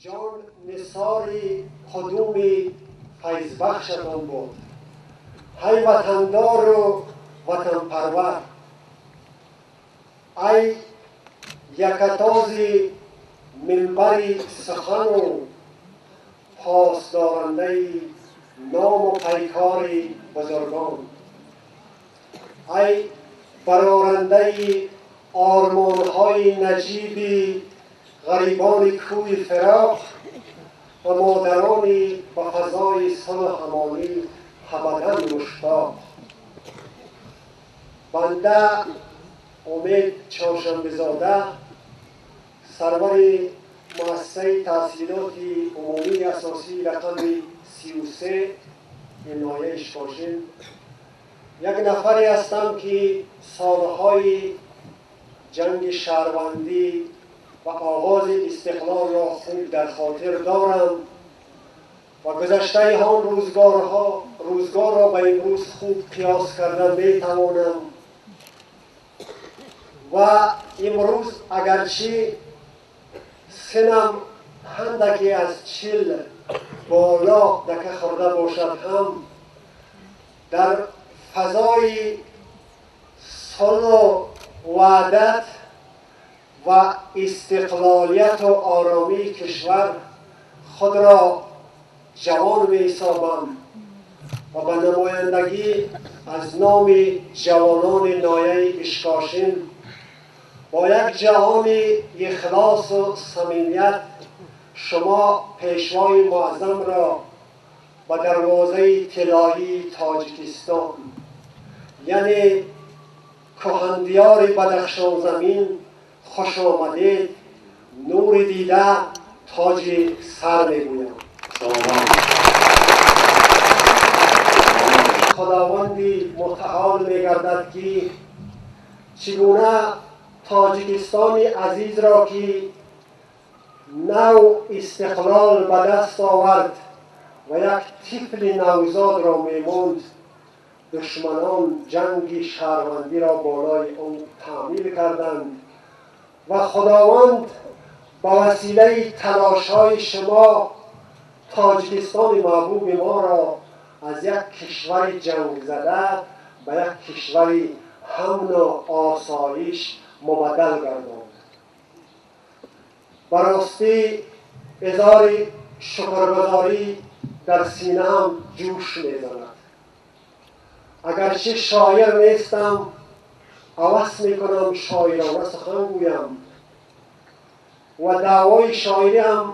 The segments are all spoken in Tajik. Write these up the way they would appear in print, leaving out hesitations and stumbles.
Ҷон нисори қудуми файзбахшатон буд. Ҳай ватандору ватанпарвар, ай якатози минбари сухану посдорандаи ному пайкори бузургон, ай барорандаи ормонҳои наҷиби ғарибони кӯи фироқ ва модарони ба фазои сулҳу амонӣ абадан муштоқ. Банда Умед Чоршанбезода, сарвари муассисаи таҳсилоти умумии асосии рақами 33 ноҳияи Ишкошим, як нафаре ҳастам, ки солҳои ҷанги шаҳрвандӣ ва оғози истиқлолро хуб дар хотир дорам ва гузаштаи он рӯзгорро ба имрӯз хуб қиёс карда метавонам. Ва имрӯз агарчи синам ҳандаке аз 40 боло дака хӯрда бошад ҳам, дар фазои сулҳу ваҳдат ва истиқлолияту оромии кишвар худро ҷавон меҳисобам ва ба намояндагӣ аз номи ҷавонони ноҳияи Ишкошим бо як ҷаҳони ихлосу самимият шумо пешвои муаззамро ба дарвозаи тиллоии Тоҷикистон, яъне кӯҳандиёри Бадахшонзамин, хуш омадед, нури дида, тоҷи сар мегӯям. Худованди мутаол мегардад, ки чӣ гуна Тоҷикистони азизро, ки нав истиқлол ба даст овард ва як тифли навзодро мемонд, душманон ҷанги шаҳрвандиро болои ӯ таъмил карданд ва Худованд ба василаи талошҳои шумо Тоҷикистони маҳбуби моро аз як кишвари ҷангзада ба як кишвари ҳамну осоиш мубаддал гардонд. Ба ростӣ изҳори шукргузорӣ дар синаам ҷӯш мезанад. Агарчи шоир нестам, ҳавас мекунам шоирона сухан гӯям ва даъвои шоирӣ ҳам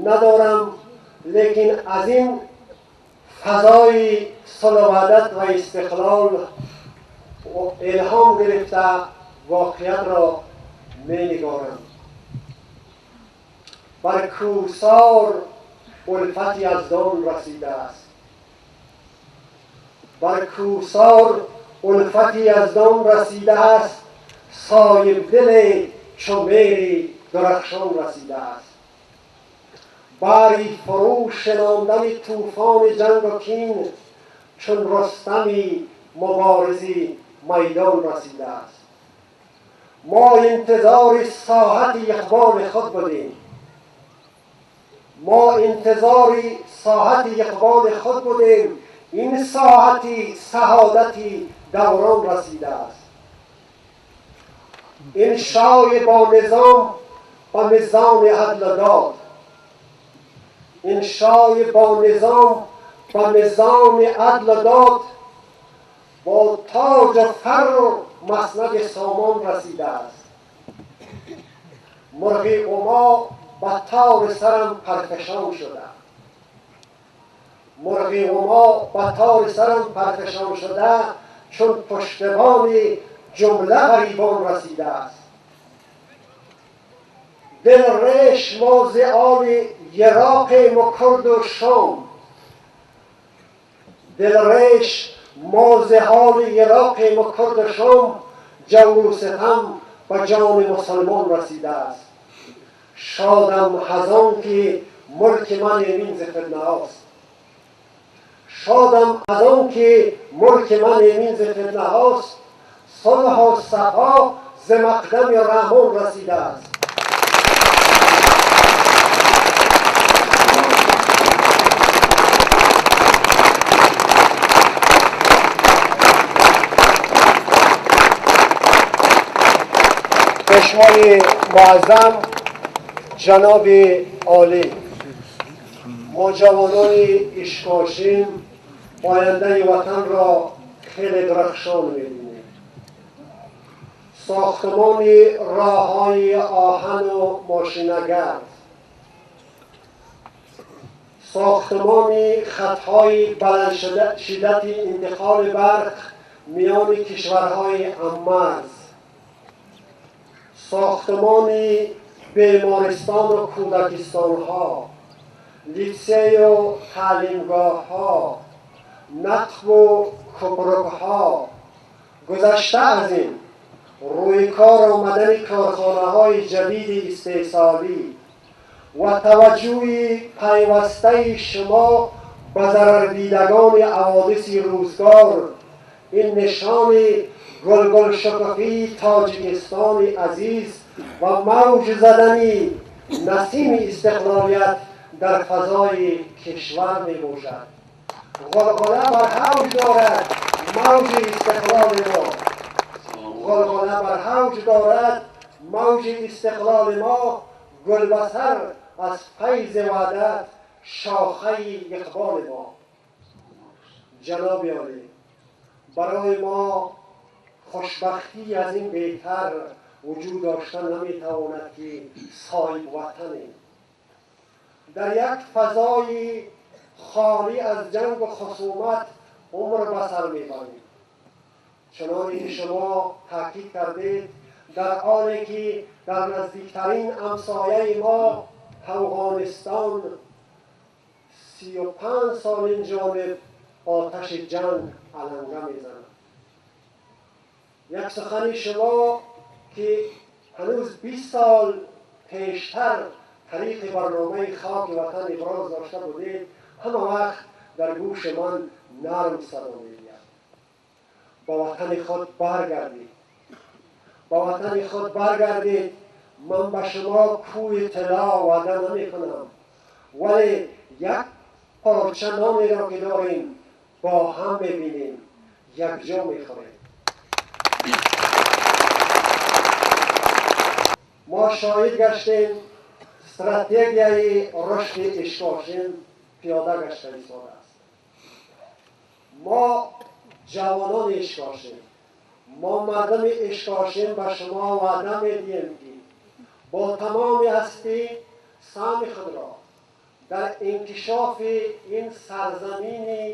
надорам, лекин аз ин фазои сулҳу ваҳдат ва истиқлол илҳом гирифта воқеиятро менигорам. Бар кӯҳсор улфати яздон расидааст, бар кӯҳсор улфати яздон расидааст, соҳибдили чу мери дурахшон расидааст. Бари фурӯ шинондани тӯфони ҷангу кин, чун Рустами муборизи майдон расидааст. Мо интизори соҳати иқболи худ будем, мо интизори соҳати иқболи худ будем, ин соҳати саодати даврон расидааст. Ин шои бо низом ба мизони адлу дод, ин шои бо низом ба мизони адлу дод, бо тоҷу фарру маснади сомон расидааст. Мурғи умо ба тори сарам парфишон шуда, мурғи умо ба тори сарам парфишон шуда, чун пуштибони ҷумла ғарибон расидааст. Дил реш мо зи оли Ироқем у курду Шом, дил реш мо зи ҳоли Ироқем у курду Шом, ҷавру ситам ба ҷони мусулмон расидааст. Шодам аз он ки мулки ман эмин зи фитнаҳост, шодам аз он ки мулки ман эмин зи фитнаҳост, сулҳу сафо зи мақдами Раҳмон расидааст. Пешвои муаззам, ҷаноби олӣ, мо ҷавонони Ишкошим ояндаи ватанро хеле дурахшон мебинем. Сохтмони роҳҳои оҳану мошинагард, сохтмони хатҳои баландшиддати интиқоли барқ миёни кишварҳои ҳаммарз, сохтмони бемористону кӯдакистонҳо, литсею таълимгоҳҳо, нақбу кӯпрукҳо, гузашта аз ин рӯи кор омадани корхонаҳои ҷадиди истеҳсолӣ ва таваҷҷӯҳи пайвастаи шумо ба зарардидагони ҳаводиси рӯзгор ин нишони гулгулшукуфии Тоҷикистони азиз ва мавҷ задани насими истиқлолият дар фазои кишвар мебошад. Ғулғула бар ҳавҷ дорад мавҷи истиқлоли мо, ғулғула бар ҳавҷ дорад мавҷи истиқлоли мо, гулбасар аз файзи ваҳдат шохаи иқболи мо. Ҷаноби олӣ, барои мо хушбахтӣ аз ин беҳтар вуҷуд дошта наметавонад ки соҳибватанем. Дар як фазои холӣ аз ҷангу хусумат умр ба сар мебарем. Чуноне ки шумо таъкид кардед, дар ҳоле ки дар наздиктарин ҳамсояи мо Афғонистон 35 сол ин ҷониб оташи ҷанг аланга мезанад. Як сухани шумо ки ҳанӯз 20 сол пештар тариқи барномаи хоки ватан иброз дошта будед, ҳама вақт дар гӯши ман нарм садо медиҳад. Ба ватани худ баргардед, ба ватани худ баргардед. Ман ба шумо кӯи тилло ваъда намекунам, вале як порча нонеро ки дорем бо ҳам мебинем, якҷо мехӯрем. Мо шоҳид гаштем стратегияи рушди Ишкошим пиёда гашта истодааст. Мо ҷавонони Ишкошим, мо мардуми Ишкошим ба шумо ваъда медиҳем ки бо тамоми ҳастӣ саҳми худро дар инкишофи ин сарзамини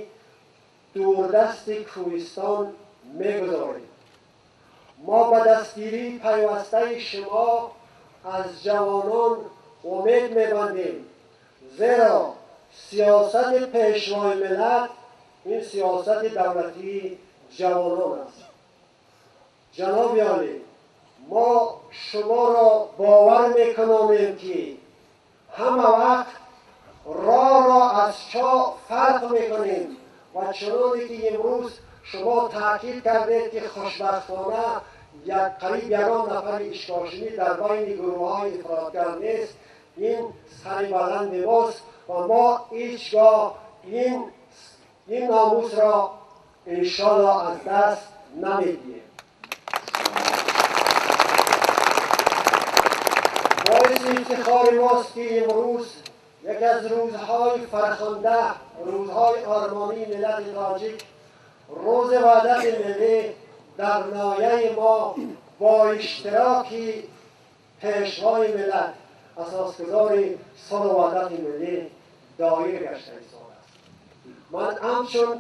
дурдасти кӯҳистон мегузорем. Мо ба дастгирии пайвастаи шумо аз ҷавонон умед мебандем, зеро сиёсати пешвои миллат ин сиёсати давлатии ҷавонон аст. Ҷаноби олӣ, мо шуморо бовар мекунонем ки ҳама вақт роҳро аз чоҳ фарқ мекунем ва чуноне ки имрӯз шумо таъкид кардед ки хушбахтона як қариб ягон нафари Ишкошимӣ дар байни гурӯҳҳои ифротгар нест, ин сари баланди мост ва мо ҳеҷ гоҳ ин номусро иншоаллоҳ аз даст намедиҳем. боиси ифтихори мост ки имрӯз яке аз рӯзҳои фархунда, рӯзҳои ормонии миллати тоҷик, рӯзи ваҳдати миллӣ дар ноҳияи мо бо иштироки пешвои миллат, асосгузори сулҳу ваҳдати миллӣ доир гашта истодааст. Ман ҳамчун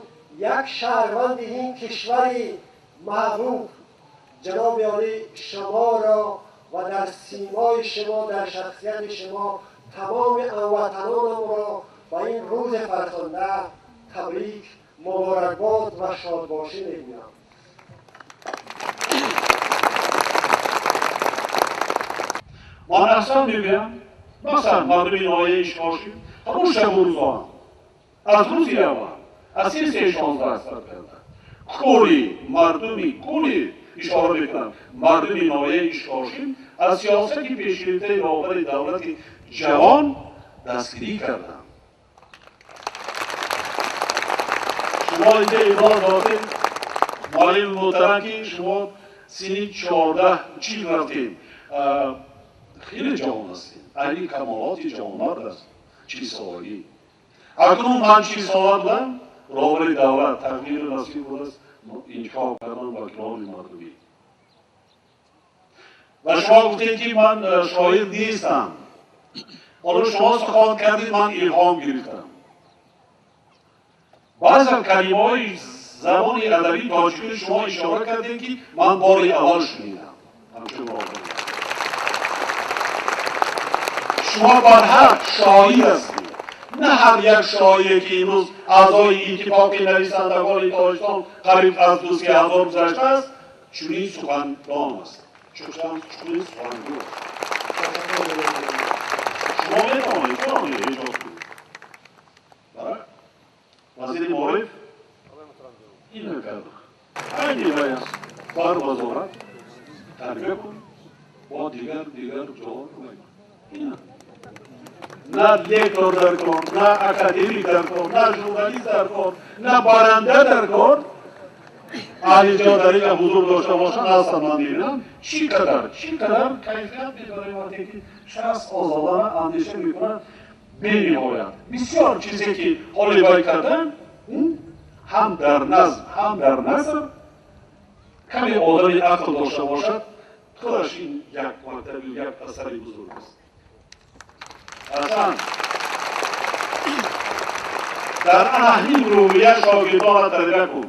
як шаҳрванди ин кишвари маҳбуб, ҷаноби олӣ, шуморо ва дар симои шумо, дар шахсияти шумо тамоми ҳамватанонамро ба ин рӯзи фархунда табрик, муборакбод ва шодбошӣ мегӯям. Ман аслан мегӯям, масалан, мардуми ноҳияи Ишкошим ҳамун шабу рӯзоам аз рӯзи аввал аз сессияи 16 старт карда кули мардуми кули ишора мекунам, мардуми ноҳияи Ишкошим аз сиёсати пешгирифтаи роҳбари давлати ҷавон дастгирӣ карданд. Шумо инҷа иброз додед, муаллими муҳтарам, ки шумо синни 14-40 рафтем. Хеле ҷавон ҳастем. Айни камолоти ҷавонмард аст 40 солагӣ. Акнун ман 40 сола будам, роҳбари давлат тақдири насиб будааст, интихоб кардам вакилони мардумӣ. Ва шумо гуфтед, ки ман шоир нестам. Ҳоло шумо сухан кардед, ман илҳом гирифтам. Баъзе калимаҳои забони адабии тоҷикӣ шумо ишора кардед, ки ман бори аввал шунидам. Ҳамчун роҳбар шумо барҳақ шоир ҳастед. На ҳар як шоире, ки имрӯз аъзои Иттифоқи нависандагони Тоҷикистон қариб аз 2-3 ҳазор гузаштааст, чунин сухандон аст, чунин сухангӯ аст. Шумо метавонед эҷод кунед. Вазири маориф ин кард, айни вай аст, бар вазорат тарбия кун бо дигар ҷо. На лектор дар кор, на академик дар кор, на журналист дар кор, на баранда дар кор. Аҳли ҷо дар инҷа ҳузур дошта бошанд, ҳастанд, ман мебинам, чӣ қадар кайфият медорем, вақте ки шахс озодона андеша мекунад. Бениҳоят бисёр чизе, ки ҳоли вай кардан, ҳам дар назм, ҳам дар наср, каме одами ақл дошта бошад, худаш ин як мактаби, як асари бузург аст. Аслан дар ана ҳамин рӯҳия шогирдонро тарбия кун.